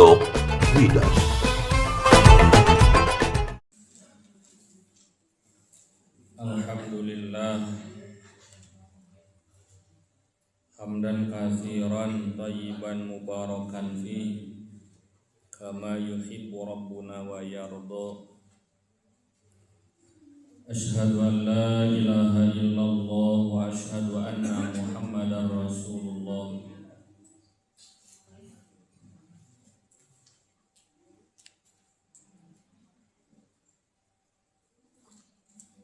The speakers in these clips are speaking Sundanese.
Pondok Widas. Alhamdulillah hamdan katsiran thayyiban mubarakan fi kama yuhibbu rabbuna wa yarda. Asyhadu an la ilaha illallah wa asyhadu anna Muhammadar Rasulullah.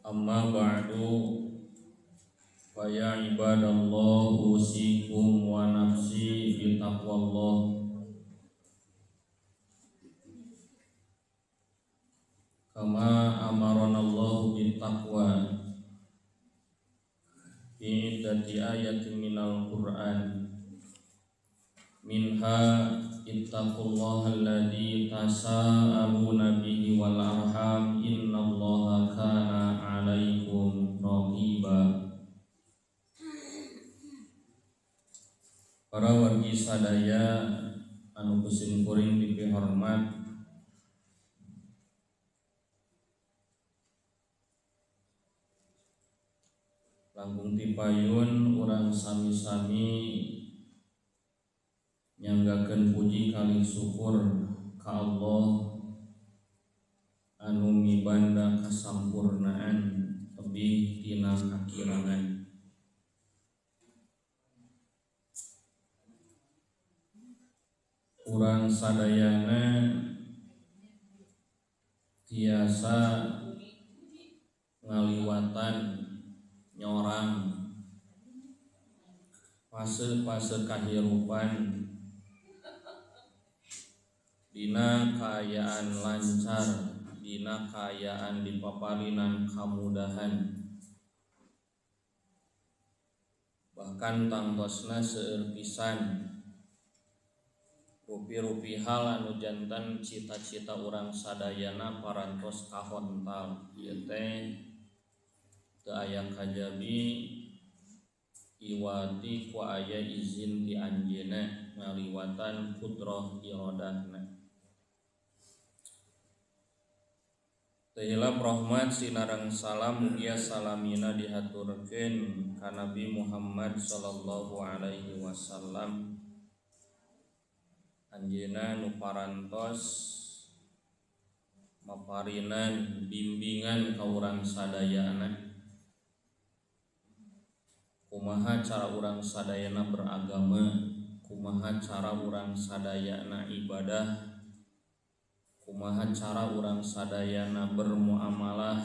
Amma ba'du, fa ya ibadallah usikum wa nafsi bi taqwallah. Kama amaranallahu bit taqwa fi iddati ayatin minal Qur'an, minha ittaqullaha alladzi tasaaluna bihi wal arham innallaha kana 'alaikum raqiba. Para wargi sadaya anu kusim kuring dipihormat, langkung tipayun urang sami-sami nyanggakeun puji kalih syukur ka Allah anu mibanda kasampurnaan tebih tina kakirangan. Urang sadayana tiasa ngaliwatan nyorang fase-fase kahirupan dina kaayaan lancar, dina kaayaan dipaparinan kamudahan, bahkan tangtosna seueur pisan rupi-rupi hal anu jantan cita-cita urang sadayana parantos kahontal. Ieu teh teu aya kajabi iwati ku aya izin ti anjeunna ngaliwatan kudrah iradahna. Teu hilap rahmat sinareng salam mugia salamina dihaturkeun ka Nabi Muhammad sallallahu alaihi wasallam. Anjeunna nu parantos maparinan bimbingan ka urang sadayana. Kumaha cara urang sadayana beragama, kumaha cara urang sadayana ibadah, kumaha cara urang sadayana bermuamalah.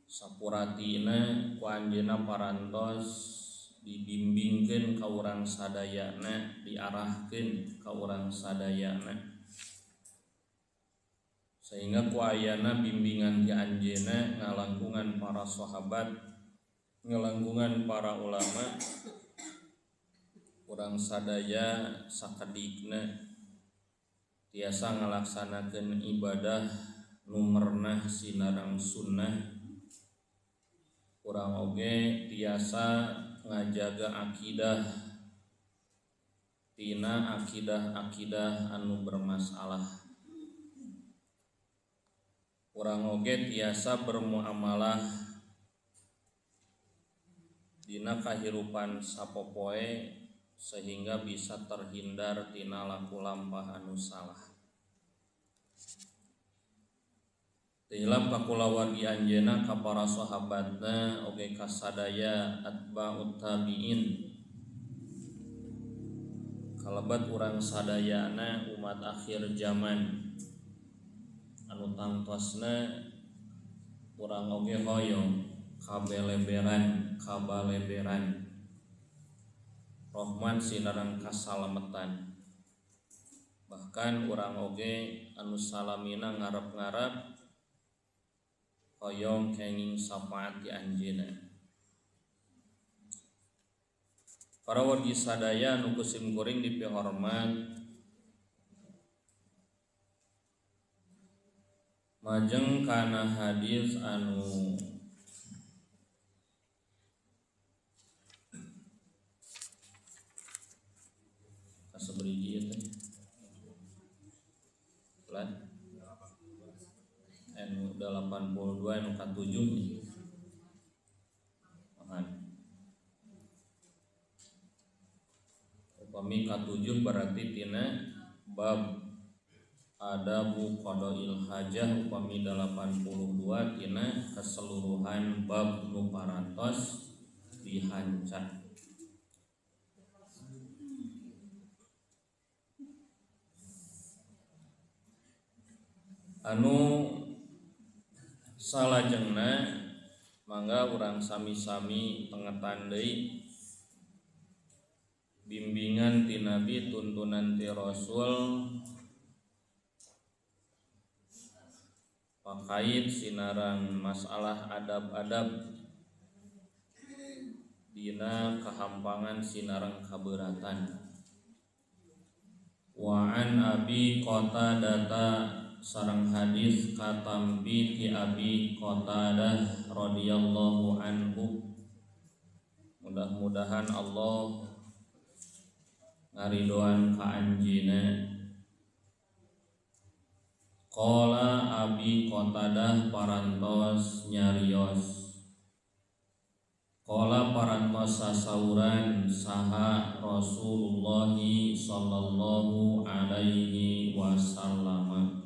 Sapuratina ku anjeunna parantos dibimbingkeun ka urang sadayana, diarahkeun ka urang sadayana, sehingga ku ayana bimbingan ti anjeunna ngalangkungan para sahabat, ngalangkungan para ulama, urang sadaya sakedikna tiasa ngalaksanakeun ibadah nu mernah sinareng sunnah. Urang oge tiasa ngajaga akidah tina akidah-akidah anu bermasalah. Urang oge tiasa bermuamalah dina kahirupan sapopoe sehingga bisa terhindar tina laku lampah anu salah. Teu hilap ka kulawargi anjeunna, ka para sahabatna, oge ka sadaya atba'ut tabi'in, kalebat urang sadayana umat akhir zaman anu tangtosna urang oge hoyong kabeleberan kabaleberan rahman sinareng kasalametan. Bahkan urang oge anu salamina ngarep-ngarep hoyong kenging syafaat di anjeunna. Para wargi sadaya anu kusim kuring dipihormat, majeng kana hadis anu Lan anu 82 anu ka-7 nya. Upami ka-7 berarti tina bab adabu qadail hajah, upami 82 tina keseluruhan bab nu parantos dihanca. Anu salajengna mangga urang sami-sami pengetan deui bimbingan ti Nabi, tuntunan ti Rasul pakait sinarang masalah adab-adab dina kahampangan sinarang kaberatan. Wa an Abi Qatadah sareng hadis katampi ti Abi Qatadah radhiyallahu anhu. Mudah-mudahan Allah ngaridoan ka anjeunna. Qala Abi Qatadah parantos nyarios, qala parantos sasauran saha Rasulullah sallallahu alaihi wasallam.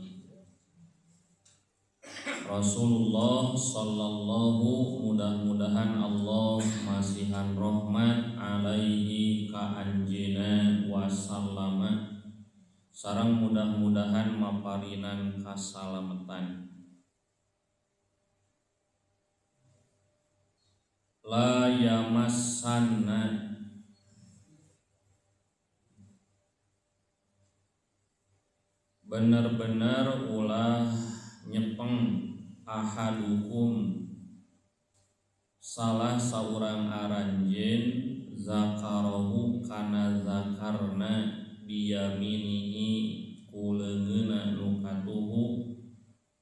Rasulullah sallallahu, mudah-mudahan Allah masihan rahmat alaihi ka anjeunna wasallama sareng mudah-mudahan maparinan kasalametan. La yamassanna bener-bener ulah nyepeng ahadukum salah saurang aranjeun zakarahu kana zakarna biyaminihi ku leungeunna nu katuhu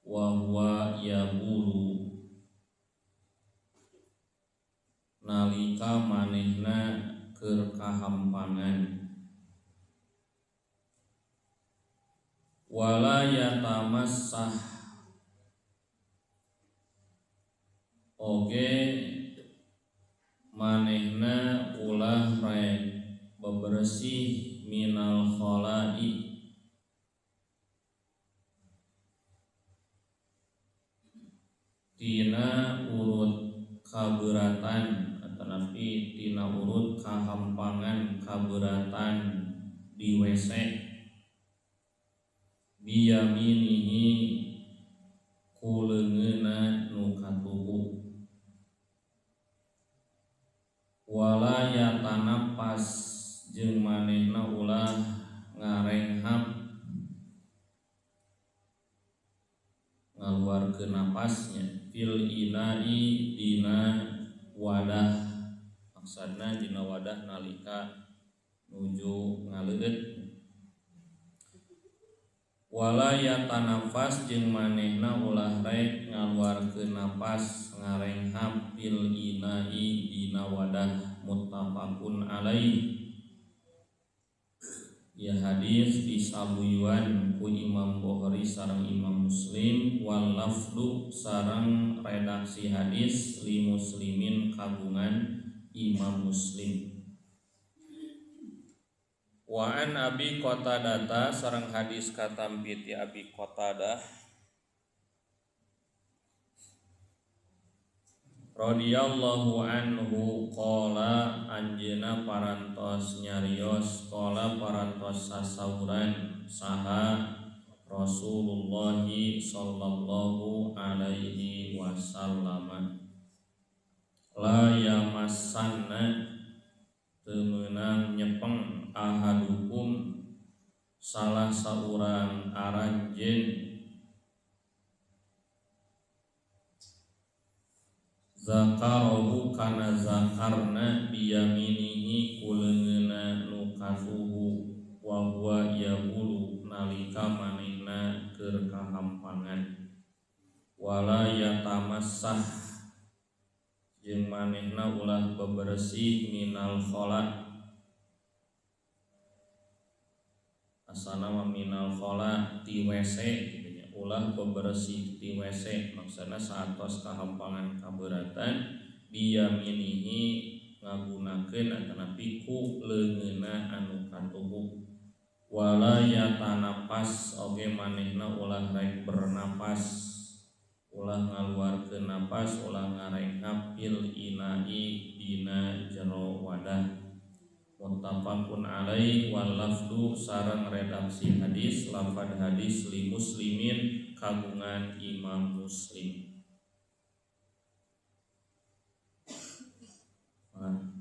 wa huwa yabulu nalika manehna keur kahampangan. Wala yatamassah oge manehna ulah rek bebersih minal khala'i tina urut kaberatan atanapi tina urut kahampangan kaberatan di WC biyaminihi ku leungeunna nu katuhu. Wala yatanapas jeung manehna ulah ngarenghap ngaluarkeun napasnya fil ina'i dina wadah, maksudna dina wadah nalika nuju ngaleueut. Wala yatanafas jeung manehna ulah rek ngaluarkeun napas ngarenghap fil ina'i dina wadah. Muttafaqun alaih. Ya hadis disabuyuan ku Imam Bukhari sareng Imam Muslim, wal lafdu sareng redaksi hadis li muslimin kagungan Imam Muslim. Wa an Abi Qatadah sareng hadis katampi ti Abi Qatadah radhiyallahu anhu qala anjeuna parantos nyarios qala parantos sasauran saha Rasulullah sallallahu alaihi wasallam. La yamassanna teu meunang nyepeng ahadukum salah saurang aranjeun zakarahu kana zakarna biyaminihi ku leungeunna nu katuhu wa huwa yaqulu nalika manehna keur kahampangan. Wala yatamassah jeung manehna ulah bebersih minal khala Asana minal khala ti WC gitu nya. Ulah bebersih ti WC maksana saatos kahampangan kaberatan biyaminihi ngagunakeun atanapi ku leungeunna anu katuhu. Wala yatanapas oge manehna ulah rek bernapas, ulah ngaluarkeun napas, ulah ngarenghap fil ina'i dina jero wadah. Muttafaqun alaih wal lafdu sareng redaksi hadis lafad hadis li muslimin kagungan Imam Muslim. Nah.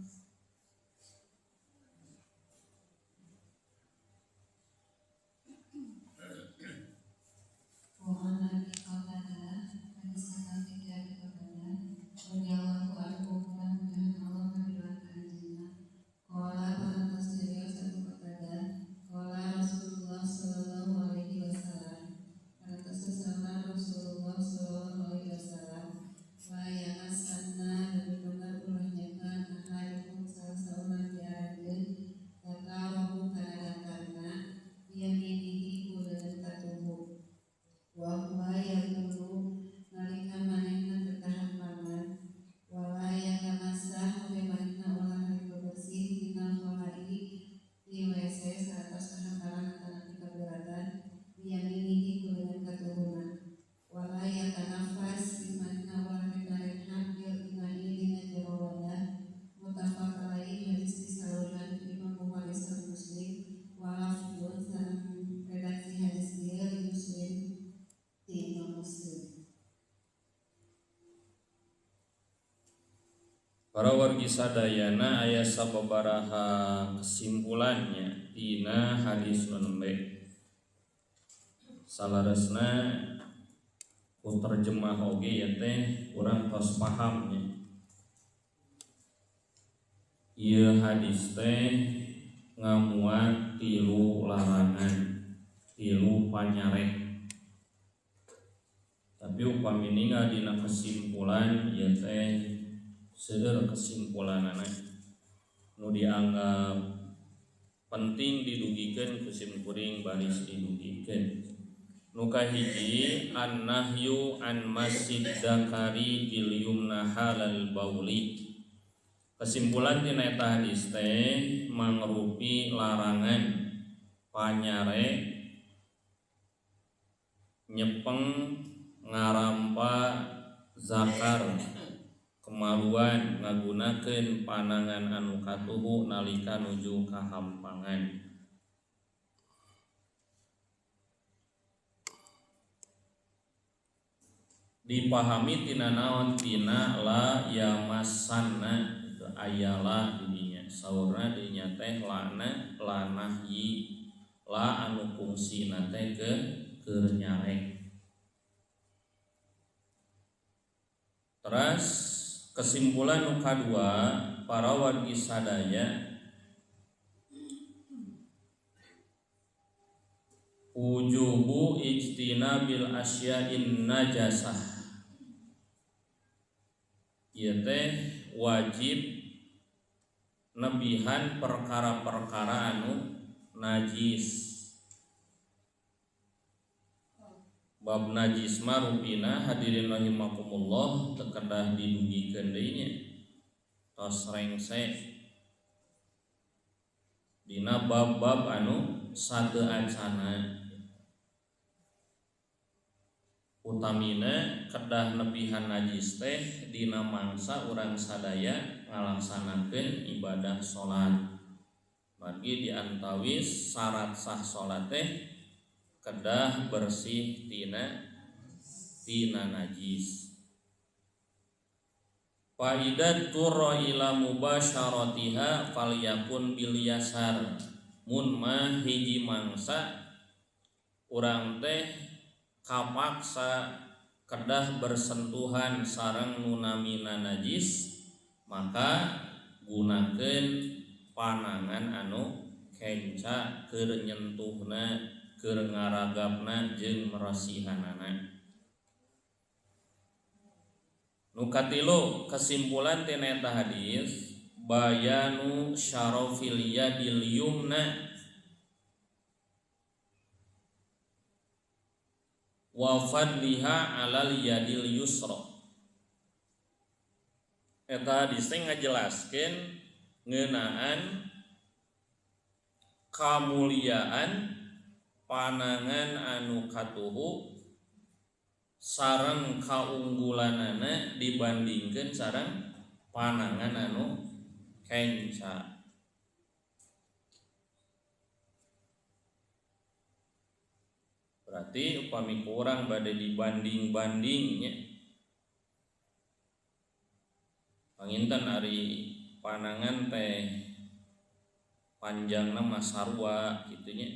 Para wargi sadayana aya sababaraha kesimpulannya tina hadis nu nembe. Salaresna ku terjemah oge ya teh urang tos paham nya. Ieu hadis teh ngamuat tilu larangan, tilu panyarek. Tapi upami ningal dina kesimpulan ieu teh seueur kesimpulanana nu dianggap penting didugikeun ku simkuring baris didugikeun. Nu kahiji an-nahyu an masjid dzakari bil yumna halal bauli. Kesimpulan tina eta hadis teh mangrupi larangan panyare nyepeng ngarampa zakar kemaluan ngagunakeun panangan anu katuhu nalika nuju kahampangan. Dipahami tina naon tina la yamassanna itu aya la didinya saurna dinya teh lana lanahyi la anu fungsina teh ke keur nyarek. Terus kesimpulan nu kadua para wargi sadaya wujubu ijtinabil asya'in najasah. Ieu teh wajib nebihan perkara-perkara anu najis. Bab najis mah rupina hadirin rahimakumullah teu kedah didugikeun deui nya. Tos rengse dina bab-bab anu sateu acana. Utamina kedah nebihan najis teh dina mangsa urang sadaya ngalaksanakeun ibadah salat. Margi diantawis syarat sah salat teh kedah bersih tina tina najis. Faida turra ila mubasyaratiha falyakun bil yasar. Mun mah hiji mangsa urang teh kapaksa kedah bersentuhan sareng nu namina najis, maka gunakeun panangan anu kenca keur nyentuhna, keur ngaragapna jeung meresihanana. Nu katilu kesimpulan tina eta hadis bayanu syarafil yadil yumna. Wa fadliha 'alal yadil yusra. Eta hadis teh ngajelaskeun ngeunaan kamuliaan panangan anu katuhu sareng kaunggulanana dibandingkeun sareng panangan anu kenca. Berarti upami kurang bade dibanding-bandingnya panginten ari panangan teh panjangna mah sarua kitu nya,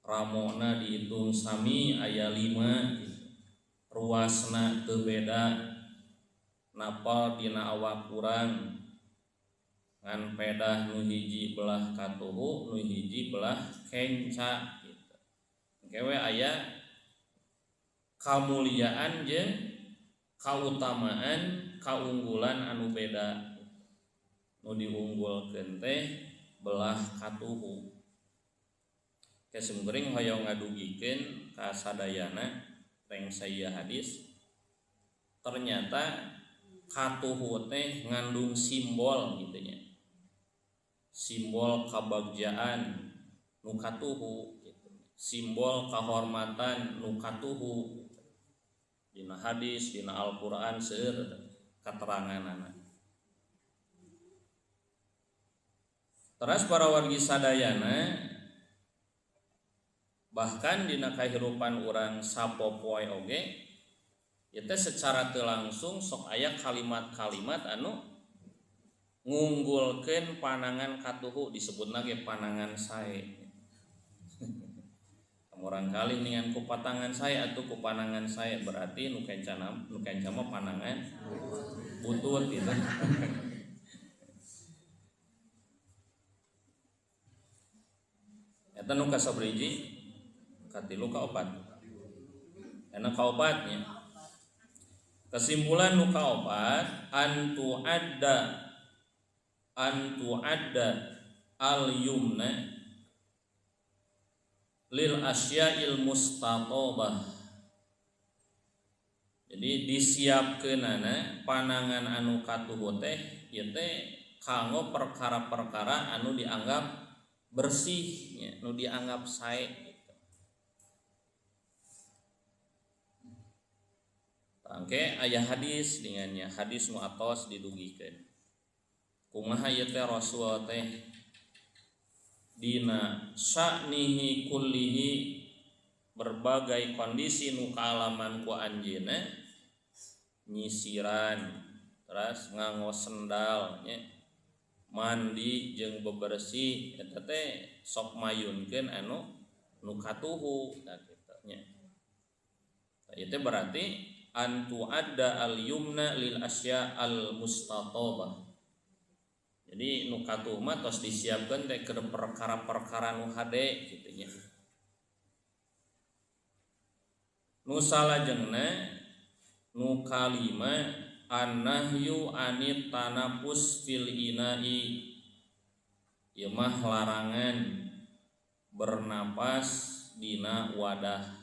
ramona dihitung sami aya 5 gitu. Ruasna teu beda, napal dina awak urang ngan pedah nu hiji belah katuhu nu hiji belah kenca gitu. Kewe aya kamuliaan jeung kautamaan kaunggulan anu beda. Nu diunggulkeun teh belah katuhu. Kesimkuring hoyong ngadugikeun ka sadayana reng saya hadis, ternyata katuhu teh ngandung simbol gitu nya, simbol kabagjaan nu katuhu gitu, simbol kahormatan nu katuhu gitu. Dina hadis, dina Al-Qur'an seueur kateranganana. Teras para wargi sadayana, bahkan dina kahirupan urang sapopoe oge ieu teh secara teu langsung sok aya kalimat-kalimat anu ngunggulkeun panangan katuhu, disebutna ge panangan sae. Murang kali ningan ku patangan sae atuh ku panangan sae, berarti nu kenca mah panangan butut gitu. Eta nu kasabriji katilu kaopat. Enak kaopatnya. Kesimpulan nu kaopat, antu adda al yumna lil asya'il mustatobah. Jadi disiapkeunana panangan anu katuhu teh ieu teh kanggo perkara-perkara anu dianggap bersih nya, nu dianggap sae gitu. Tangke aya hadis dengannya, hadis nu atos didugikeun. Kumaha ieu teh Rasul teh dina sya'nihi kullihi, berbagai kondisi nu kaalaman ku anjeunna, nyisiran, terus nganggo sendal nya, mandi jeung bebersih eta teh sok mayunkeun anu nu katuhu tah kitu nya. Tah ieu teh berarti antu adda al yumna lil asya al mustatobah. Jadi nu katuh mah tos disiapkeun teh keur perkara-perkara nu hade kitu nya. Nu salajengna nu kalima annahyu anit tanapus fil ina'i. Ieu mah larangan bernapas dina wadah.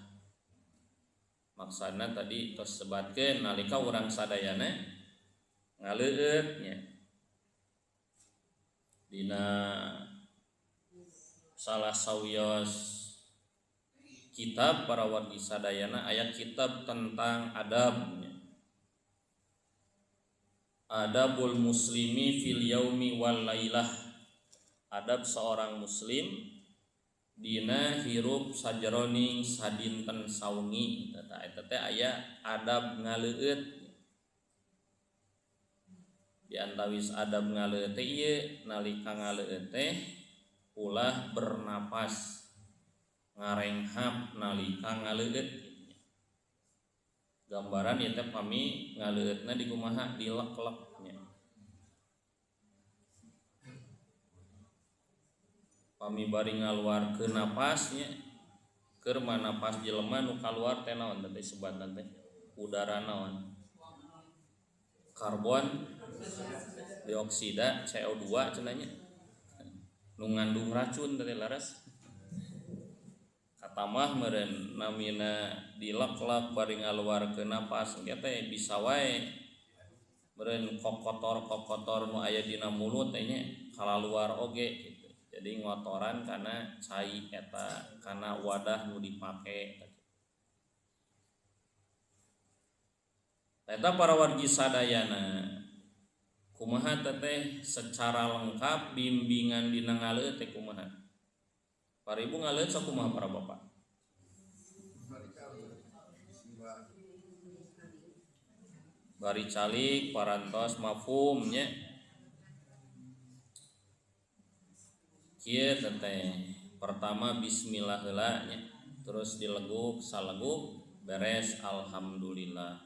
Maksana tadi tos sebatkeun nalika urang sadayana ngaleueut nya. Dina salah sawios kitab para wargi sadayana aya kitab tentang adab. Adabul muslimi fil yaumi wal lailah. Adab seorang muslim dina hirup sajeroning sadinten sawengi. Eta teh aya adab ngaleueut. Di antawis adab ngaleueut teh ieu nalika ngaleueut teh ulah bernapas ngarenghap nalika ngaleueut. Gambaran ieu teh pami ngaleueutna di kumaha dilek-leknya. Pami bari ngaluarkeun napasnya, keur manapas jelema nu kaluar teh naon teh sebatna teh udara naon? Karbon dioksida CO2 cenah nya. Nu ngandung racun teh laras. Kata Katamah meureun namina dilek-lek bari ngaluarkeun napas engke teh bisa wae meureun kokotor-kokotor nu aya dina mulut teh nya kalaluar oge gitu. Jadi ngotoran kana cai eta kana wadah nu dipake. Eta para wargi sadayana kumaha teteh secara lengkap bimbingan dina ngaleueut teh kumaha? Para ibu ngaleueut sok kumaha para bapak? Bari calik parantos mafhum nya. Kieu teteh pertama bismillah heula nya, terus dileguk saleguk beres alhamdulillah.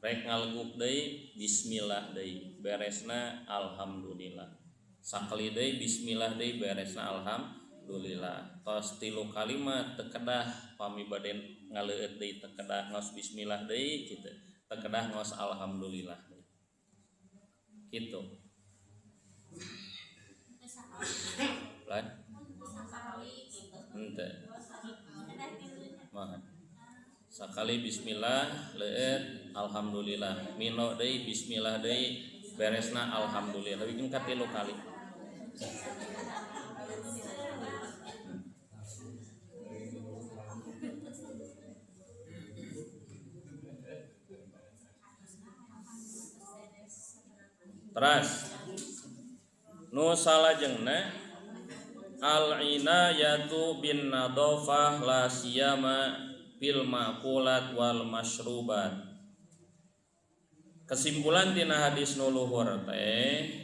Rek ngaleguk deui bismillah deui beresna alhamdulillah. Sakali deui bismillah deui beresna alhamdulillah. Tos tilu kalimat teu kedah pami bade ngaleueut deui teu kedah ngaos bismillah deui kitu. Teu kedah ngaos alhamdulillah deui. Kitu. Lain? Henteu. Mah. Sakali bismillah leueut alhamdulillah, mino deui bismillah deui beresna alhamdulillah, bikin katilu kali. Teras nu salajengna al inayatu bin nadhafah la siyama bil maqulat wal masyrubat. Kesimpulan tina hadis nu luhur teh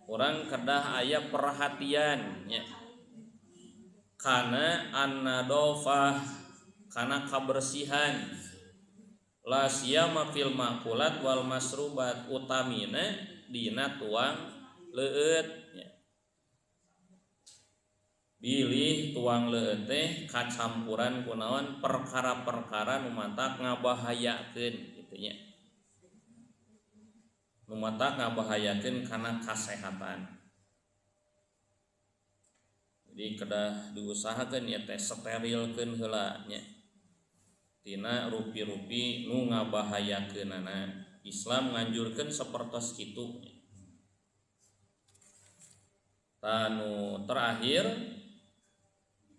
urang kedah aya perhatian nya kana an-nadhafah, kana kabersihan, la siyama fil maqulat wal masyrubat, utamina dina tuang leueut nya. Bilih tuang leueut teh kacampuran kunaon perkara-perkara nu matak ngabahayakeun kitu nya. Nu matak ngabahayakeun kana kasehatan. Jadi kedah diusahakeun ya teh sterilkeun heula nya. Tina rupi-rupi nu ngabahayakeunana. Islam nganjurkeun sapertos kitu nya. Tanu terakhir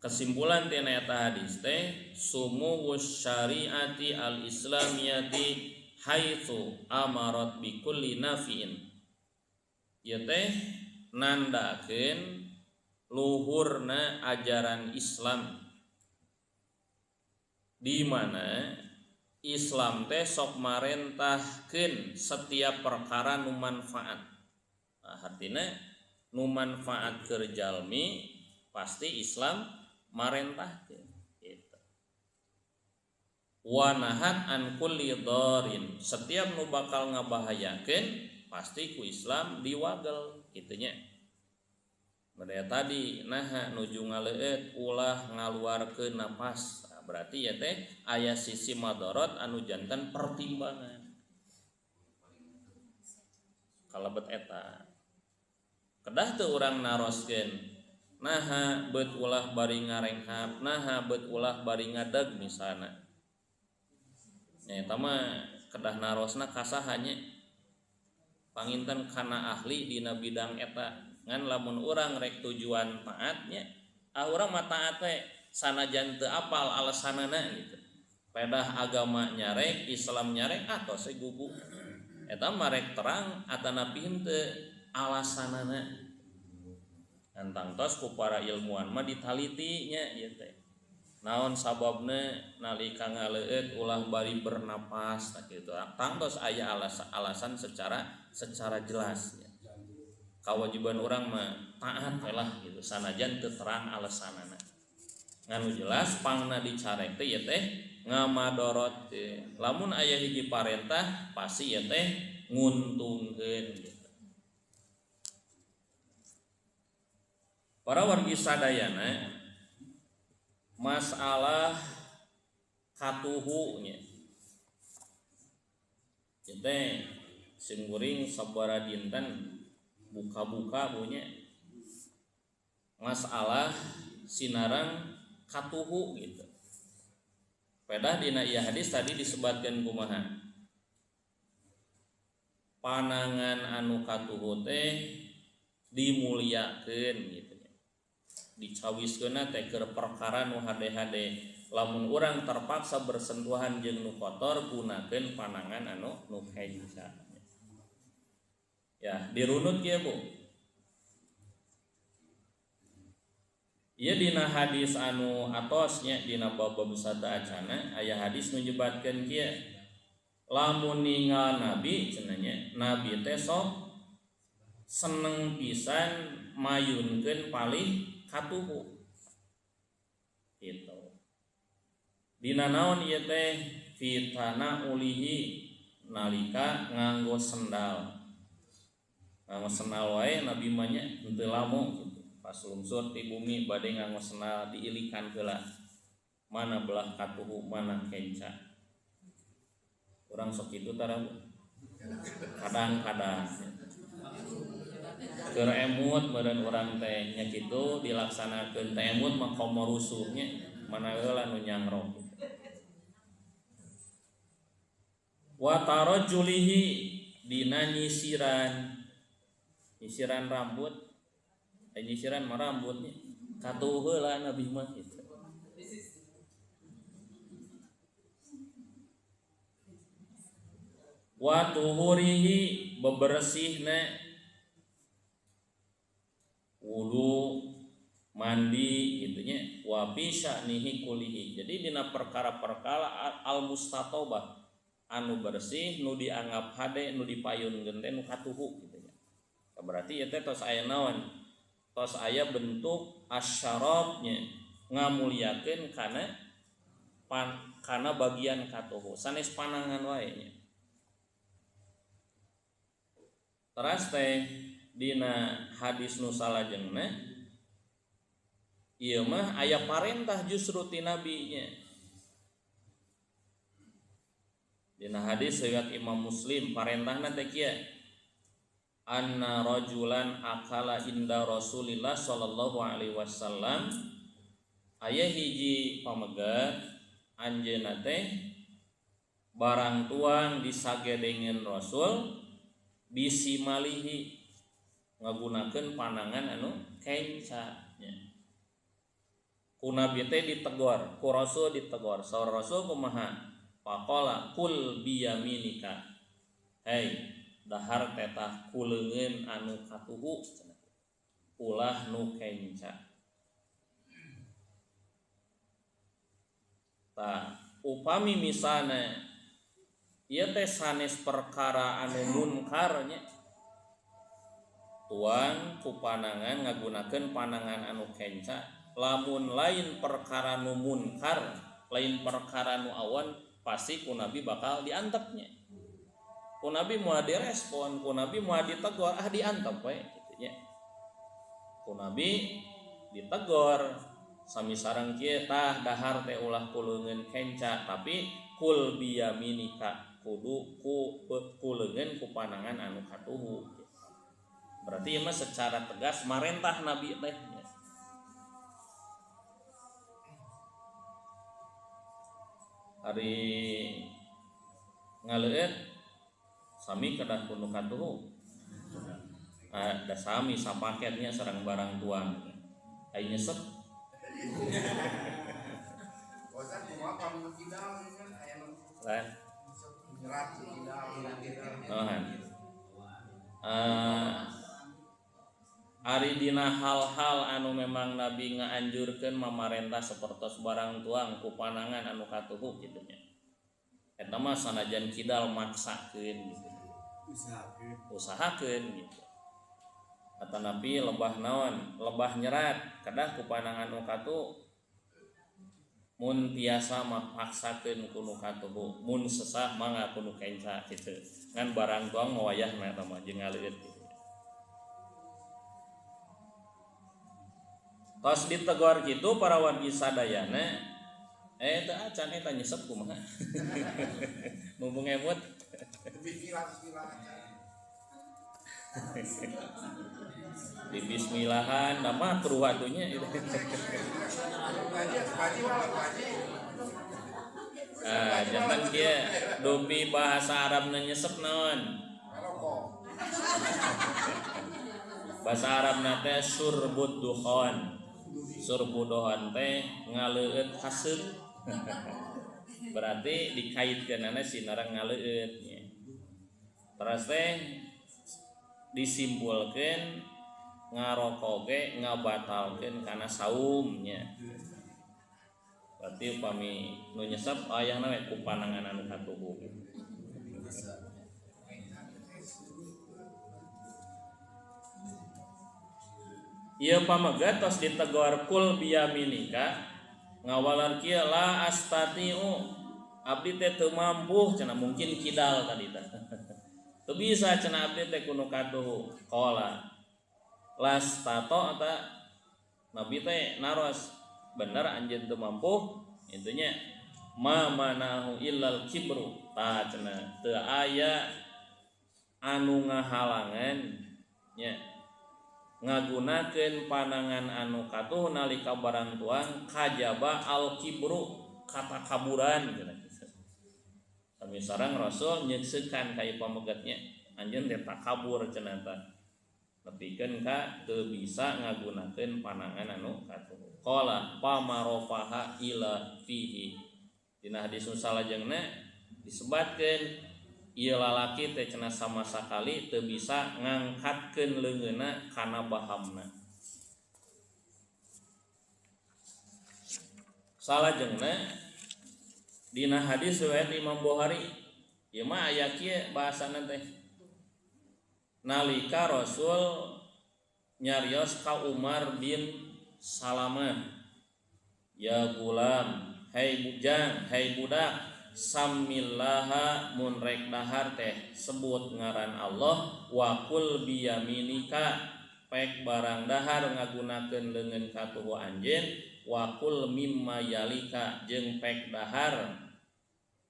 kesimpulan tina eta hadis teh sumuwus syariati al-islamiyati haitsu amarat bi kulli nafi'in. Ieu teh nandakeun luhurna ajaran Islam di mana Islam teh sok marentahkeun setiap perkara nu manfaat. Nah, artina nu manfaat keur jalmi pasti Islam marentahkeun gitu. Wa nahat an kulli dharin, setiap nu bakal ngabahayakeun pasti ku Islam diwagel kitu nya. Bada tadi naha nuju ngaleueut ulah ngaluarkeun napas. Nah, berarti ya teh aya sisi madorot anu janten pertimbangan kalebet eta. Kedah teu urang naroskeun naha beut ulah bari ngarenghap, naha beut ulah bari ngadeg misalna. Nya eta mah kedah narosna kasaha nya. Panginten kana ahli dina bidang eta. Ngan lamun urang rek tujuan taatnya, ah urang mah taat we sanajan teu apal alasanana gitu. Pedah agama nyarek, Islam nyarek atos we gugu. Eta mah rek terang atanapi henteu alasanana. Antang tos ku para ilmuwan mah ditaliti nya ieu teh. Naon sababna nalika ngaleueut ulah bari bernapas tah kitu. Tangtos aya alasan secara jelas nya. Kawajiban urang mah taat we lah gitu sanajan teu terang alasanana. Nganu jelas pangna dicarek teh ieu teh ngamadorotkeun. Lamun aya hiji parentah pasti ieu teh nguntungkeun gitu. Para wargi sadayana masalah katuhu nya. Ieu teh sing kuring sabaraha dinten buka-buka punya masalah sinarang katuhu gitu. Pedah dina ieu hadis tadi disebatkeun kumaha? Panangan anu katuhu teh dimuliakeun gitu nya. Dicawiskeunna teh keur perkara nu hade-hade. Lamun urang terpaksa bersentuhan jeung nu kotor gunakeun panangan anu nu kenca. Ya, dirunut kieu Bu. Ieu dina hadis anu atosnya dina bab busata acana aya hadis nu nyebatkeun kieu. Lamun ningal nabi cenah nya, nabi teh sok seneng pisan mayunkeun palih katuhu. Gitu. Dina naon ieu teh fitana ulihi nalika nganggo sendal. Nganggo sendal wae nabi mah nya henteu lamo gitu. Pas lungsur ti bumi bade nganggo sendal diilikan heula. Mana belah katuhu mana kenca. Urang sok kitu tara Bu. Kadang-kadang keur emut meureun urang teh nya kitu dilaksanakeun teh emut mah komo rusuhnya mana heula nu nyangrok. Wa tarajjulihi dina nyisiran. Nyisiran rambut, nyisiran mah rambutnya katuh heula nabi mah gitu. Wa tuhurihi bebersihna wudu mandi gitunya wa bi sya'nihi kulihi. Jadi dina perkara-perkara al mustatobah anu bersih nu dianggap hade nu dipayunkeun teh nu katuhu gitu nya. Berarti ieu teh tos aya naon? Tos aya bentuk asyarabnya ngamuliakeun kana kana bagian katuhu sanes panangan wae nya. Teras teh dina hadis nu salajengna ieu mah aya parentah justru ti nabi nya. Dina hadis riwayat Imam Muslim parentahna teh kieu. Anna rajulan akala inda Rasulillah sallallahu alaihi wasallam aya hiji pamegat anjeunna teh barang tuang disagedengeun Rasul bisimalihi ngagunakeun panangan anu kenca nya. Ku nabi teh ditegor, ku Rasul ditegor. Saur Rasul kumaha? Faqala kul biyaminika. Hei, dahar tetah ku leungeun anu katuhu ulah nu kenca. Tah, upami misana ieu teh sanes perkara anu munkar nya. Tuang ku panangan ngagunakeun panangan anu kenca, lamun lain perkara nu munkar, lain perkara nu awan pasti ku nabi bakal diantepnya. Ku nabi moal direspon, ku nabi moal ditegor, ah diantep we kitu nya. Ku nabi ditegor sami sareng kieu tah dahar teh ulah ku leungeun kenca tapi kul biyaminika kudu ku leungeun ku panangan anu katuhu. Berarti ieu mah secara tegas marentah nabi teh. Ari ngaleueut sami kedah ku nu katuhu. Da sami sapaketnya sareng barang tuang. Ai nyesep. Lain. Ari dina hal-hal anu memang nabi ngaanjurkeun mamarentah sapertos barang tuang ku panangan anu katuhu kitu nya. Eta mah sanajan kidal maksakeun gitu. Usahakeun gitu. Atanapi lebah naon, lebah nyerat kedah ku panangan nu katuhu mun tiasa mah paksakeun ku nu katuhu, mun sesah mangga ku nu kenca kitu. Ngan barang tuang mah wayahna eta mah jeung ngaleueut kitu. Tos ditegor kitu para wargi sadayana teu acan eta nyesep kumaha. Mumpung emut. Di bismillahan nama makruh atunya itu. Jantan kieu dupi bahasa Arabna nyesep naon? Bahasa Arabna teh surbud dukhon. Surbud dukhon teh ngaleueut haseup. Berarti dikaitkeunana sinareng ngaleueut nya. Terus teh disimpulkeun ngarokok ge ngabatalkeun kana saumnya. Berarti upami nu nyesep ayahna we ku panangan anu katuhu. Ieu pamegat tos ditegor kul biyaminika ngawalan kieu la astatiu abdi teh teu mampu cenah mungkin kidal tadi teh. Teu bisa cenah abdi teh kuno katuhu. Qala lastato ta Nabi teh naros bener anjeun teu mampu intinya ma manahu illal kibru ta cenah teu aya anu ngahalangan nya ngagunakeun panangan anu katuh nalika barang tuang kajaba al kibru kata kaburan cenah. Sami sareng Rasul nyekseukan ka ieu pamegatnya anjeun teh takabur cenah tah nepikeun ka teu bisa ngagunakeun panangan anu katuh. Qala pamarofaha ila fihi. Dina hadis nu salajengna disebatkeun ieu lalaki teh cenah sama sakali teu bisa ngangkatkeun leungeunna kana bahamna. Salajengna dina hadis riwayat Imam Bukhari ieu mah aya kieu bahasana teh. Nalika Rasul nyarios ka Umar bin Salamah, ya gulam, hei bujang, hei budak, samillaha mun rek dahar teh sebut ngaran Allah wa kul biyaminika pek barang dahar ngagunakeun leungeun katuhu anjeun wa kul mimma yalika jeung pek dahar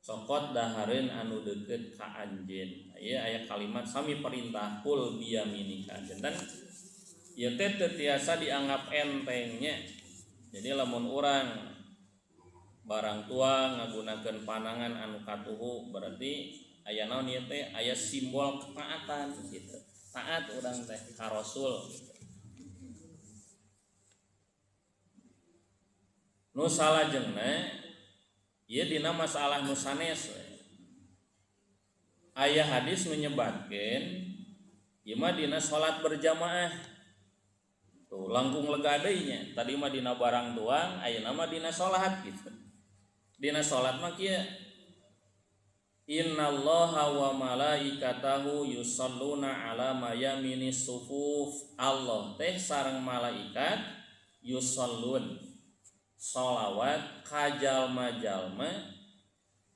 cokot dahareun anu deukeut ka anjeun. Ieu aya kalimat sami perintah kul biyaminika. Janten ieu teh teu tiasa dianggap entengnya. Jadi lamun urang barang tua ngagunakeun panangan anu katuhu berarti aya naon ieu teh aya simbol ketaatan gitu. Taat urang teh ka Rasul. Nu salajengna ieu dina masalah nu sanes. Aya hadis menyebatkeun ieu mah dina salat berjamaah. Tuh langkung lega deui nya. Tadi mah dina barang tuang, ayeuna mah dina salat gitu. Dina salat mah kieu. Innallaha wa malaikatahu yusalluna ala mayaminis sufuf. Allah teh sareng malaikat yusallun sholawat ka jalma-jalma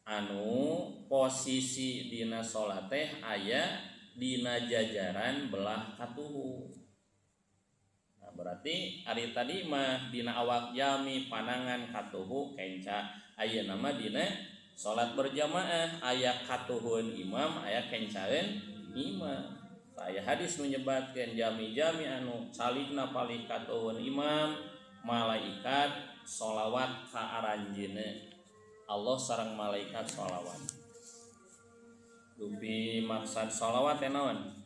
anu posisi dina salat teh aya dina jajaran belah katuhu. Nah, berarti ari tadi mah dina awak jami panangan katuhu kenca, ayeuna mah dina salat berjamaah aya katuhun imam aya kencaeun imam. Aya hadis nu nyebatkeun jami-jami anu calikna palih katuhun imam malaikat sholawat ka aranjeunna. Allah sareng malaikat sholawat. Dupi maksad sholawat teh naon?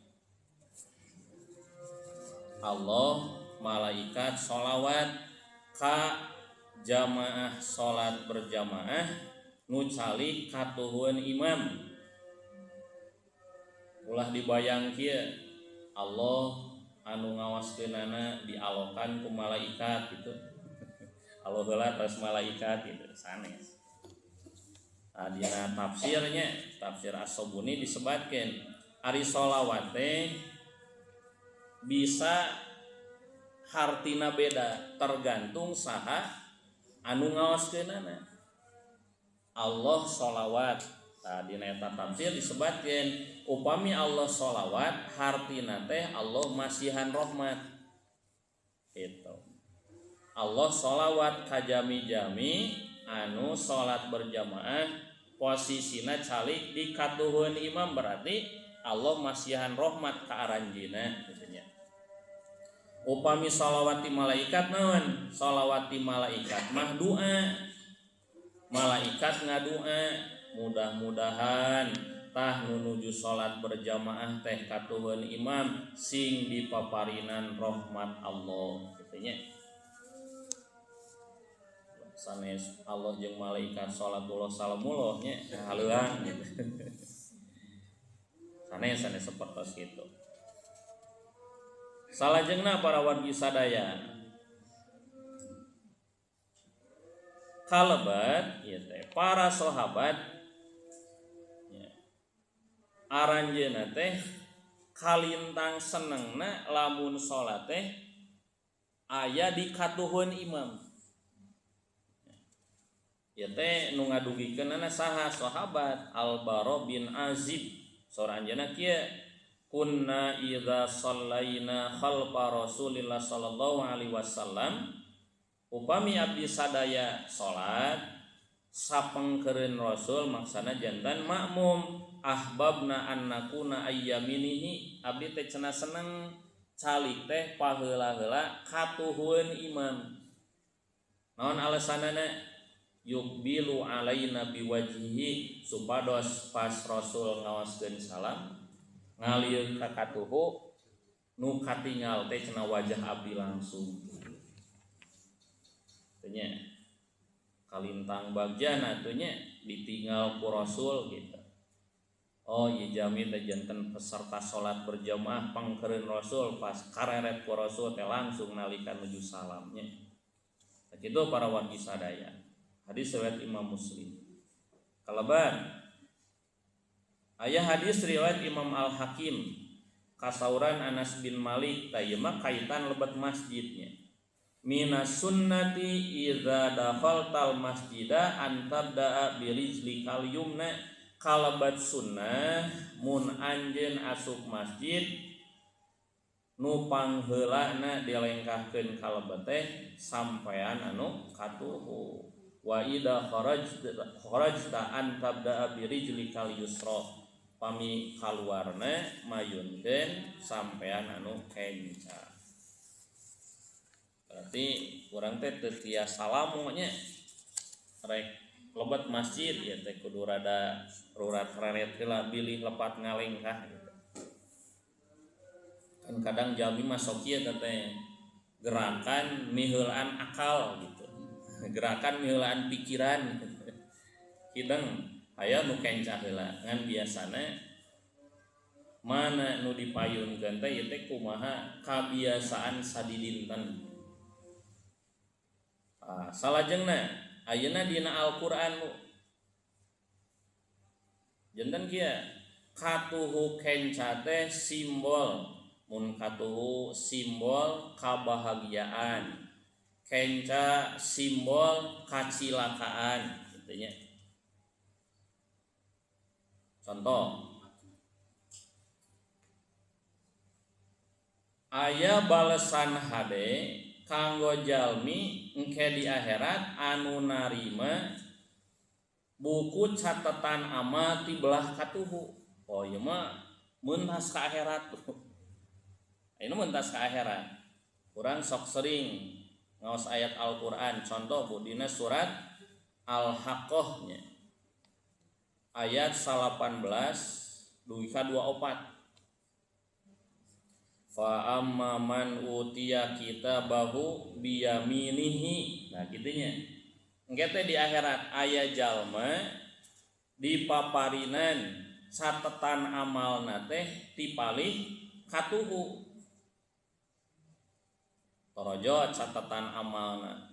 Allah malaikat sholawat ka jamaah salat berjamaah nu calik katuhun imam. Ulah dibayang kieu Allah anu ngawaskeunana dialokan ku malaikat gitu. Allah heula terus malaikat gitu sanes. Nah, dina tafsirnya tafsir As-Sobuni disebatkeun ari sholawat teh bisa hartina beda tergantung saha anu ngawaskeunana. Allah sholawat. Nah, dina eta tafsir disebatkeun upami Allah sholawat hartina teh Allah masihan rahmat. Itu. Allah sholawat ka jami-jami anu salat berjamaah posisina calik di katuhun imam berarti Allah masihan rahmat ka aranjeunna kitu nya. Upami shalawati malaikat naon? Shalawati malaikat mah doa. Malaikat ngadua mudah-mudahan tah nuju salat berjamaah teh katuhun imam sing dipaparinan rahmat Allah kitu nya. Sanes Allah jeung malaikat salatullah salamullah nya haleuang gitu. Sanes sanes sapertos kitu. Salajengna para wargi sadaya kalebat ieu teh para sahabat nya aranjeunna teh kalintang senengna lamun salat teh aya di katuhun imam. Ieu teh nu ngadugikeunana saha sahabat Al-Bara bin Azib saur anjeunna kieu kunna idza shallaina khalfa Rasulillah sallallahu alaihi wasallam upami abdi sadaya salat sapengkeureun Rasul maksana jantan makmum ahbabna an nakuna ayyaminihi abdi teh cenah seneng calik teh paheula-heula katuhun imam. Naon alasanana? Yukbilu alaina biwajhihi supados pas Rasul ngaoskeun salam ngalieuk ka katuhu nu katingal teh cenah wajah abdi langsung. Tanya kalintang bagjana teh nya ditinggal ku Rasul gitu. Oh ieu jami teh janten peserta salat berjamaah pangkeureun Rasul pas kareret ku Rasul teh langsung nalika nuju salamnya. Kitu para wargi sadaya. Hadis riwayat Imam Muslim. Kaleban aya hadis riwayat Imam Al-Hakim kasauran Anas bin Malik tah ieu mah kaitan lebet masjidnya. Minas sunnati idza dakhaltal masjida an tabda'a birijlikal yumna kalebat sunnah mun anjeun asup masjid nu pangheulana dilengkahkeun kalebet teh sampean anu katuhu. Wa idza kharajta an tabda'a birijlikal yusra pami kaluarna mayunkeun sampean anu kenca. Berarti urang teh teu tiasa salamu nya rek lebet masjid ya teh kudu rada rurat reret heula bilih lepat ngalengkah gitu. Kan kadang jalmi mah sok ieu teh gerakan miheulaan akal gitu. Gerakan miheulaan pikiran gitu. Hideng aya nu kenca heula ngan biasana mana nu dipayunkeun teh ieu teh kumaha kabiasaan sadidinten. Salajengna ayeuna dina Al-Qur'an janten kieu katuhu kenca teh simbol mun katuhu simbol kabahagiaan kenca simbol kacilakaan kitu nya. Contoh aya balesan hade kanggo jalmi engke di akhirat anu narima buku catatan amal ti belah katuhu. Oh ieu mah mentas ka akhirat. Ayeuna mentas ka akhirat. Urang sok sering ngaos ayat Al-Qur'an. Contoh bu dina surat Al-Haqqah nya. Ayat 18 dugi ka 24. Fa amma man utiya kitabahu biyaminihi. Nah kitunya. Engke teh di akhirat aya jalma dipaparinan catetan amalna teh tipalih katuhu. Torojo catatan amalna.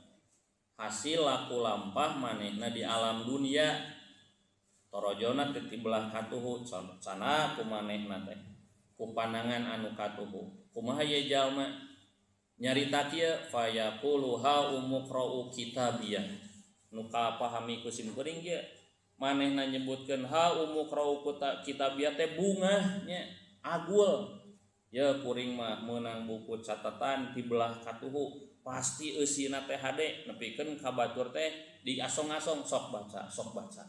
Hasil laku lampah manehna di alam dunia. Torojona teh tibelah katuhu cana ku manehna teh. Ku pandangan anu katuhu. Kumaha ye jalma nyarita kieu fayaqulu ha umqra'u kitabiyah. Nu kapahami ku sim kuring kieu manehna nyebutkeun ha umqra'u kitabiyah teh bungah nya agul. Ye kuring mah meunang buku catatan ti belah katuhu pasti eusina teh hade nepikeun ka batur teh diasong-asong sok baca sok baca.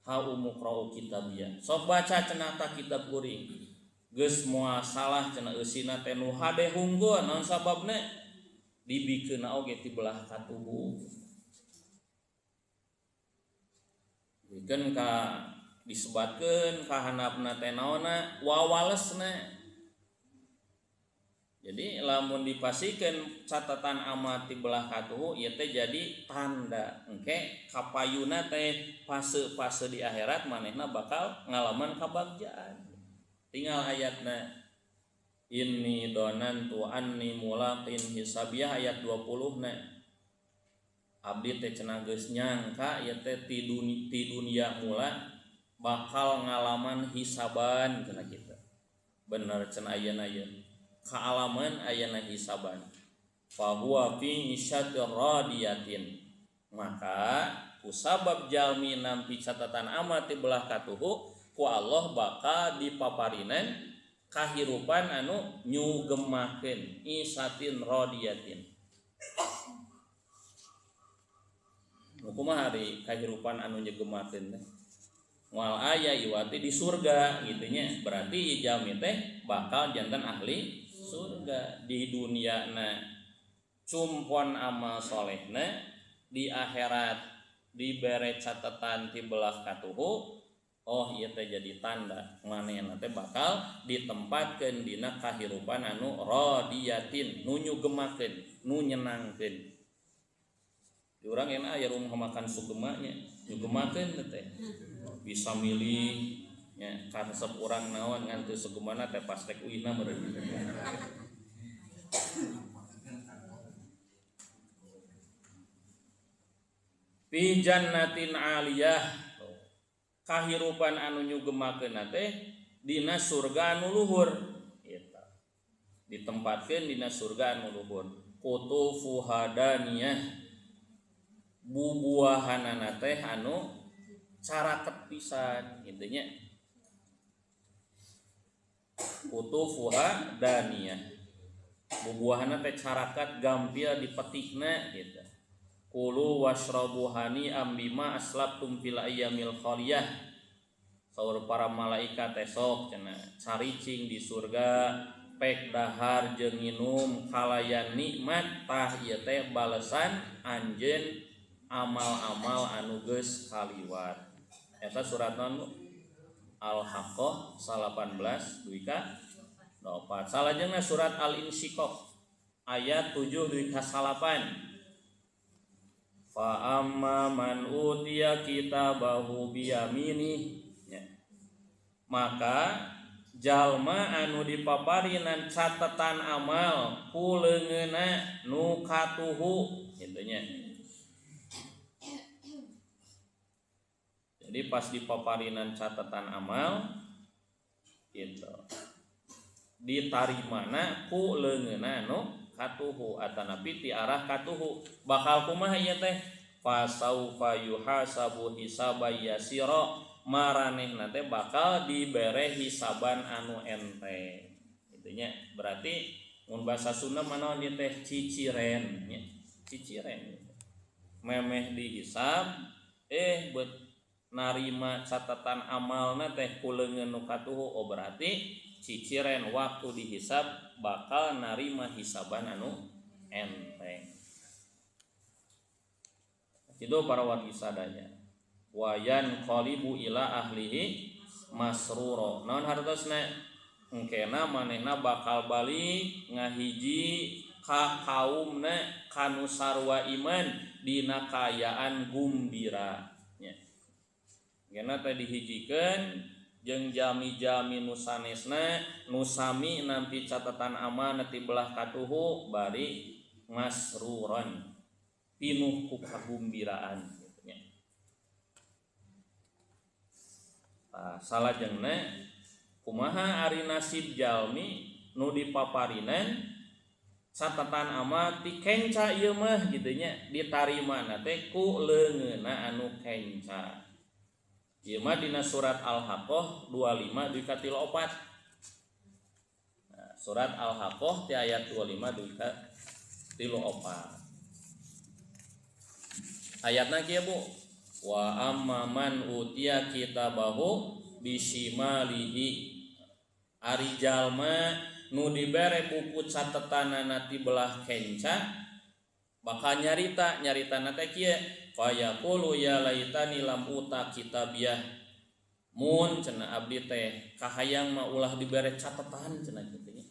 Ha umuqra'u kitabiyah. Sok baca cenah ta kitab kuring. Geus moal salah cenah eusina teh nu hade hungkul naon sababna dibikeunna oge ti belah katuhu. Bikeun ka disebatkeun ka handapna teh naonna wawalesna. Jadi lamun dipasikeun catatan amal ti belah katuhu ieu teh jadi tanda engke kapayuna teh fase-fase di akhirat manehna bakal ngalaman kabagjaan. Tinggal ayatna inni donantu anni mulaqin hisabiyah ayat 20 na. Abdi teh cenah geus nyangka ieu teh ti dunia mula bakal ngalaman hisaban cenah kitu. Bener cenah ayeuna ieu. Kaalaman ayana hisaban fahuwa fi isyatir radiyatin maka kusabab jalmi nampi catatan amal ti belah katuhu ku Allah bakal dipaparinan kahirupan anu nyugemakeun isatin radiyatin. Nu kumaha ari kahirupan anu nyegemakeun teh moal aya iwati di surga gitu nya, berarti jalmi teh bakal janten ahli surga di dunia na cumpon amal solehna di akhirat dibere catatan ti belah katuhu oh ieu teh jadi tanda manehna teh bakal ditempatkeun dina kahirupan anu radiyatin nu nyugemakeun nu nyenangkeun. Di urang enak aya rumah makan sugema nya nyugemakeun teh bisa milih nya karesep urang naon ngan teu sugemana teh pas rek uihna meureun. Fi jannatin aliyah kahirupan anu nyugemakeun teh dina surga anu luhur eta ditempatkeun dina surga anu luhur qutufu hadaniyah bubuahanana teh anu caraket pisan kitu nya qutufuha daniyah bubuahana teh carakat gampil dipetikna gitu. Kulu washrabu hani ambima aslabtum fil ayyamil khaliyah saur para malaikat teh sok cenah caricing di surga pek dahar jeung nginum kalayan nikmat tah ieu teh balesan anjeun amal-amal anu geus kaliwat. Eta surat naon Bu? Al-Haqqah 18 dugi ka 4. Salajengna surat Al-Insyiqaq ayat 7 dugi ka 9. Fa amma man utiya kitabahu biyamini ya. Maka jalma anu dipaparinan catatan amal ku leungeunna nu katuhu kitu nya. Jadi pas dipaparinan catatan amal gitu ditarimana ku leungeunna nu katuhu atanapi ti arah katuhu bakal kumaha ieu teh fasaufa yuhasabu hisaban yasira maranehna teh bakal dibere hisaban anu enteng kitu nya. Berarti mun basa Sunda mah naon ieu teh ciciren nya, ciciren memeh dihisab bet narima catatan amalna teh ku leungeun nu katuhu oh berarti ciciren waktu dihisab bakal narima hisaban anu enteng. Itu para wargi sadaya. Wayan qalibu ila ahlihi masruro. Naon hartosna? Engkena manehna bakal balik ngahiji ka kaumna kanu sarwa iman dina kaayaan gumbira nya. Engkena teh dihijikeun jeung jami-jami nu sanesna nu sami nampi catatan amal ti belah katuhu bari masruron pinuh ku kagumbiraan gitu nya. Tah salajengna kumaha ari nasib jalmi nu dipaparinan catatan amal ti kenca ieu mah kitu nya ditarimana teh ku leungeunna anu kenca. Ieu mah dina surat Al-Haqqah 25 dugi ka 34. Nah, surat Al-Haqqah ti ayat 25 dugi ka 34. Ayatna kieu Bu. Wa amma man utiya kitabahu bisimalihi ari jalma nu dibere buku catetanana ti belah kenca bakal nyarita nyaritana teh kieu fayaqulu ya laitani lam uta kitabiyah mun cenah abdi teh kahayang mah ulah dibere catetan cenah kitu nya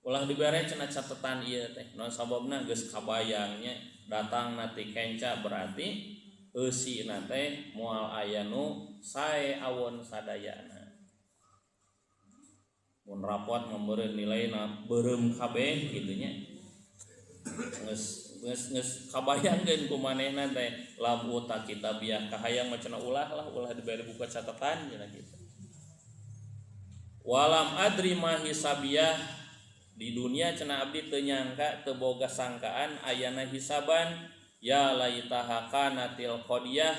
ulah dibere cenah catetan ieu teh naon sababna geus kabayang nya datangna ti kenca berarti eusina teh moal aya nu sae awon sadayana mun rapot membeureun nilaina beureum kabeh kitu nya geus geus geus kabayangkeun ku manehna teh lam uta kitabiah kahayang mah cenah ulah lah ulah dibere buku catatan cenah kitu walam adri ma hisabiyah di dunia cenah abdi teu nyangka teu boga sangkaan ayana hisaban ya laitaha kanatil qadiyah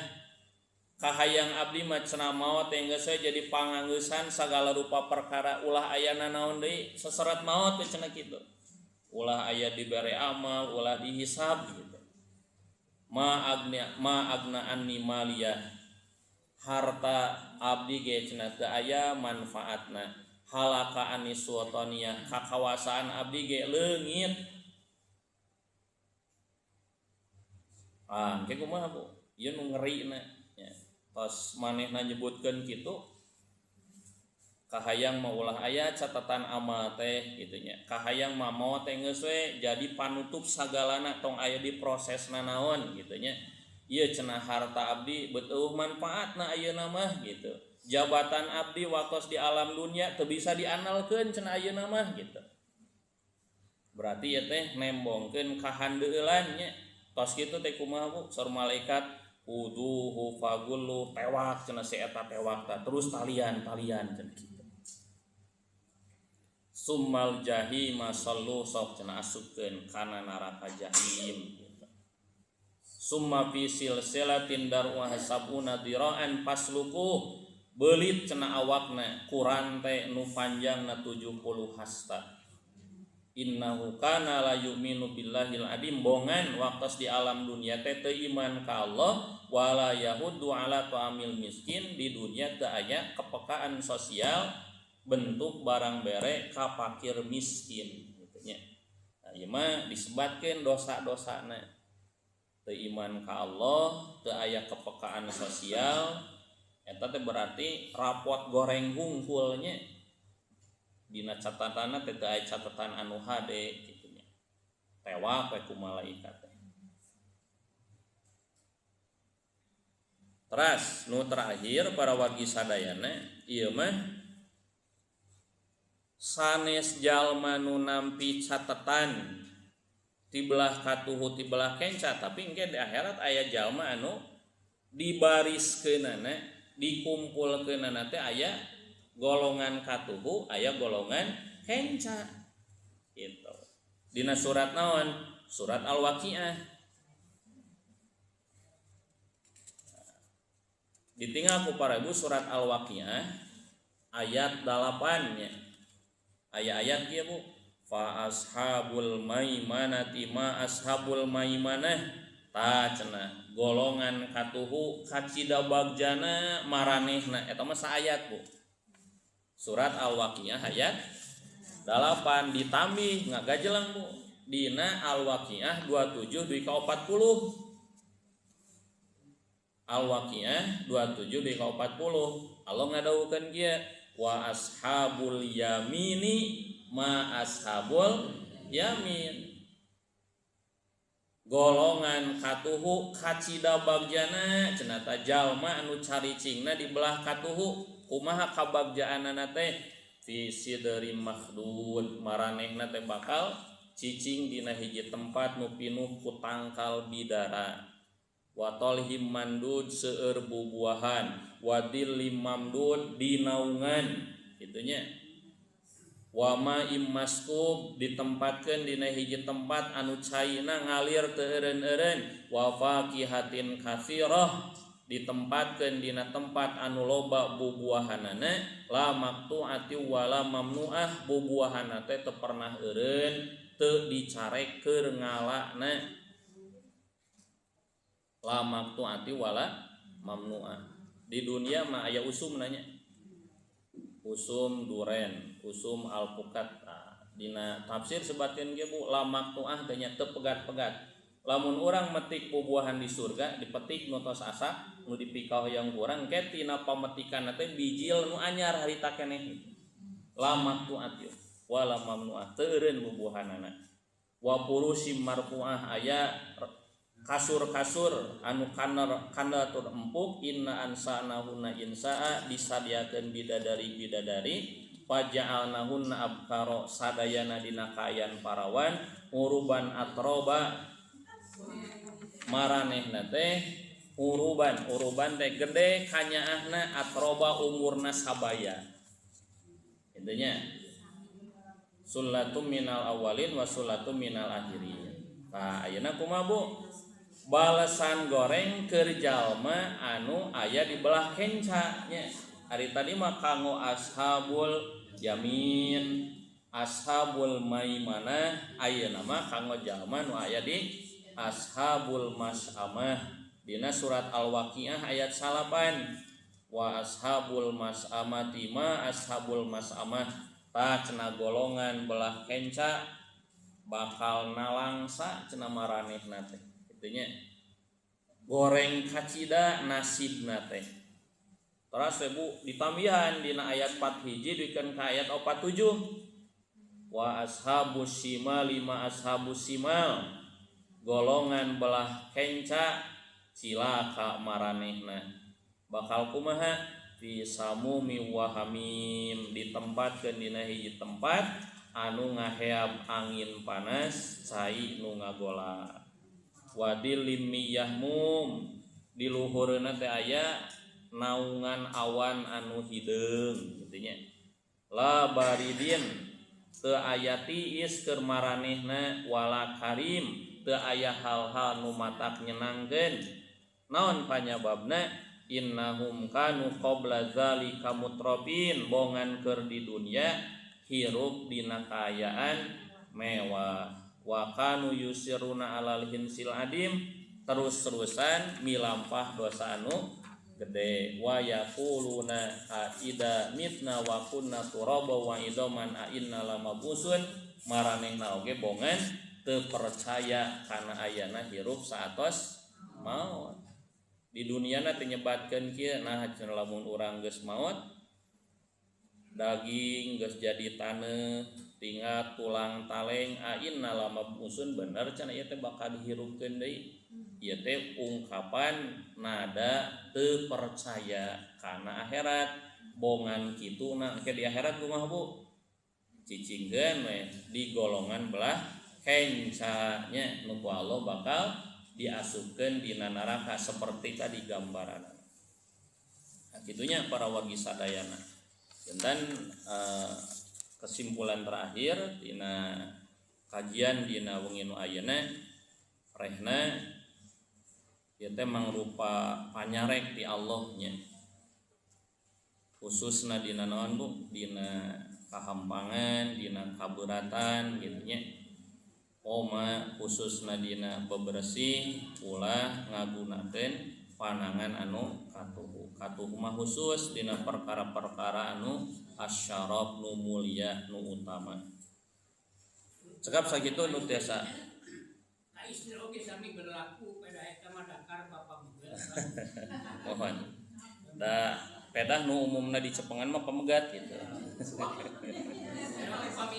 kahayang abdi mah cenah maot teh geus jadi panganggeusan sagala rupa perkara ulah ayana naon deui seseret maot teh cenah kitu ulah aya dibere amal ulah dihisab gitu ma agna anni maliyah harta abdi ge cenah teu aya manfaatna halaka anni sultaniyah kakawasaan abdi ge leungit. Ah, engke kumaha Bu? Ieu nu ngerina nya. Tos manehna nyebutkeun kitu kahayang mah ulah aya catatan amal teh kitu nya. Kahayang mah maot teh geus we jadi panutup sagalana tong aya diprosesna naon kitu nya. Ieu cenah harta abdi beutuh manfaatna ayeuna mah gitu. Jabatan abdi waktos di alam dunia teu bisa diandalkeun cenah ayeuna mah gitu. Berarti ieu teh nembongkeun kahandeueulan nya. Tos kitu teh kumaha Bu? Saur malaikat uduhu fagullu tewak cenah si eta tewak ta terus talian-talian cenah kitu. Summal jahima sallu sok cenah asupkeun kana neraka jahim gitu. Summa fi silsilatin daruha sabuna diraan pasluku beulit cenah awakna ku rante nu panjangna 70 hasta. Innahu kana la yu'minu billahil adim bongan waktos di alam dunia teh teu iman ka Allah wala yahuddu ala ta'amil miskin di dunia teu aya kepekaan sosial bentuk barang bere ka fakir miskin gitu nya. Nah, ieu mah disebatkeun dosa-dosana teu iman ka Allah teu aya kepekaan sosial eta teh berarti rapot goreng hungkulnya. Dina catatanna teh teu aya catatan anu hade kitu nya. Tewak we ku malaikat teh. Teras nu terakhir para wargi sadayana ieu mah sanes jalma nu nampi catatan ti belah katuhu ti belah kenca tapi engke di akhirat aya jalma anu dibariskeunana dikumpulkeunana teh aya golongan katuhu aya golongan kenca gitu. Dina surat naon? Surat Al-Waqiah. Ditinggal ku para ibu surat Al-Waqiah ayat 8 nya. Aya ayat kieu Bu. Fa ashabul maimanati ma ashabul maimanah ta cenah golongan katuhu kacida bagjana maranehna eta mah saayat Bu. Surat Al-Waqiah ayat 8 ditambih ngagajelang Bu. Dina Al-Waqiah 27 dugi ka 40. Al-Waqiah 27 dugi ka 40. Allah ngadawuhkeun kieu wa ashabul yamini ma ashabul yamin. Golongan katuhu kacida bagjana cenah ta jalma anu caricingna di belah katuhu kumaha kabagjaanana teh fi sidri makhdud maranehna teh bakal cicing dina hiji tempat nu pinuh ku tangkal bidara wa talhim mandud seueur bubuahan wadil limamdud dinaungan kitu nya wa ma immaskub ditempatkeun dina hiji tempat anu caina ngalir teu eureun-eureun wa faqihatin katsirah ditempatkeun dina tempat anu loba bubuahanana la maqtu'ati wala mamnu'ah bubuahanna teh teu pernah eureun teu dicarek keur ngalana la maqtu'ati wala mamnuah. Di dunia mah aya usum nanya. Usum duren, usum alpukat. Nah, dina tafsir sebatkeun ge Bu la maqtuah teh nya teu pegat-pegat. Lamun urang metik bubuahan di surga dipetik nu tos asak nu dipikahoyong kurang ke tina pametikan teh bijil nu anyar harita keneh. La maqtuat yeuh wala mamnuah teu eureun bubuahanana. Wa purusim marfuah aya kasur-kasur anu kana tur empuk inna ansanahunna insaa disadiakeun bidadari-bidadari faja'alnahunna abkaro sadayana dina kaayaan parawan uruban atroba maranehna teh uruban uruban teh gede kanyaahna atroba umurna sabaya intinya sullatum minal awalin wa sullatum minal akhirin. Nah, ayeuna kumaha Bu? Balesan goreng keur jalma anu aya di belah kenca nya. Ari tadi mah kanggo ashabul yamin, ashabul maimanah, ayeuna mah kanggo jalma nu aya di ashabul mas'amah. Dina surat Al-Waqiah ayat 9. Wa ashabul mas'amati ma ashabul mas'amah. Tah cenah golongan belah kenca bakal nalangsa cenah maranehna teh. Itunya goreng kacida nasibna teh. Terus Bu ditambihan dina ayat 4 hiji duikeun ka ayat 47. Wa ashabus shimal lima ashabus shimal. Golongan belah kenca cilaka maranehna. Bakal kumaha? Fi samumi wa hamim, ditempatkeun dina hiji tempat anu ngaheab angin panas cai nu ngagola. Wadil limiyahmum, di luhureuna teh aya naungan awan anu hideung kitu nya. La baridin teu aya tiis keur maranehna wala karim teu aya hal-hal nu matak nyenangkeun. Naon panyababna? Innahum kanu qabla zalika mutrafin, bongan keur di dunia hirup dina kaayaan mewah. Wa kanu yusiruna alal hinsil adim, terus-terusan milampah dosa anu gede. Wa yaquluna aida mitna wa kunna turaba wa idaman a inna lamabusun, maranehna oge bongan teu percaya kana ayana hirup saatos maot. Di duniana teh nyebatkeun kieu, nah cenah lamun urang geus maot daging geus jadi taneuh tinggal tulang taleng a inna lamabusun, bener cenah ieu teh bakal dihirupkeun deui. Ieu teh ungkapan nada teu percaya kana akhirat. Bongan kituna ke di akhirat kumaha Bu? Cicingkeun we di golongan belah kenca nya nu ku Allah bakal diasupkeun dina neraka seperti tadi gambaran. Nah, kitunya para wargi sadayana. Dan kesimpulan terakhir dina kajian dina wengi nu ayeuna rehna ieu teh mangrupa panyarek ti Allah nya. Khususna dina naon Bu? Dina kahampangan, dina kaberatan gitu nya. Oma khususna dina bebersih ulah ngagunakeun panangan anu katuhu. Katuhu mah khusus dina perkara-perkara anu asyaraf nu mulia nu utama. Cekap sakitu nu tiasa. Ka istri oge sami berlaku pada eta mah dakar bapak megat. Mohon. Da pedah nu umumna dicepengan mah pamegat gitu.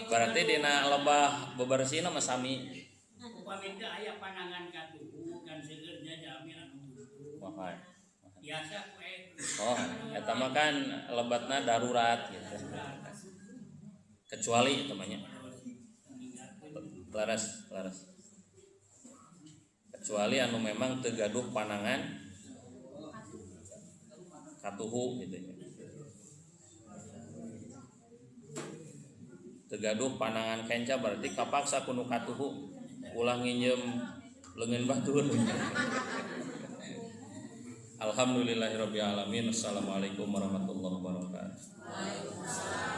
Berarti dina lebah bebersihna mah sami. Upami teu aya panangan katuhu kan seueurnya jalmi anu butuh. Mohon. Biasa we. Oh, eta mah kan lebatna darurat gitu. Kecuali eta mah nya. Laras, laras. Kecuali anu memang teu gaduh panangan katuhu gitu ya. Teu gaduh panangan kenca berarti kapaksa kudu katuhu. Ulah nginjem leungeun batur. Alhamdulillahirabbil alamin. Assalamualaikum warahmatullahi wabarakatuh. Waalaikumsalam.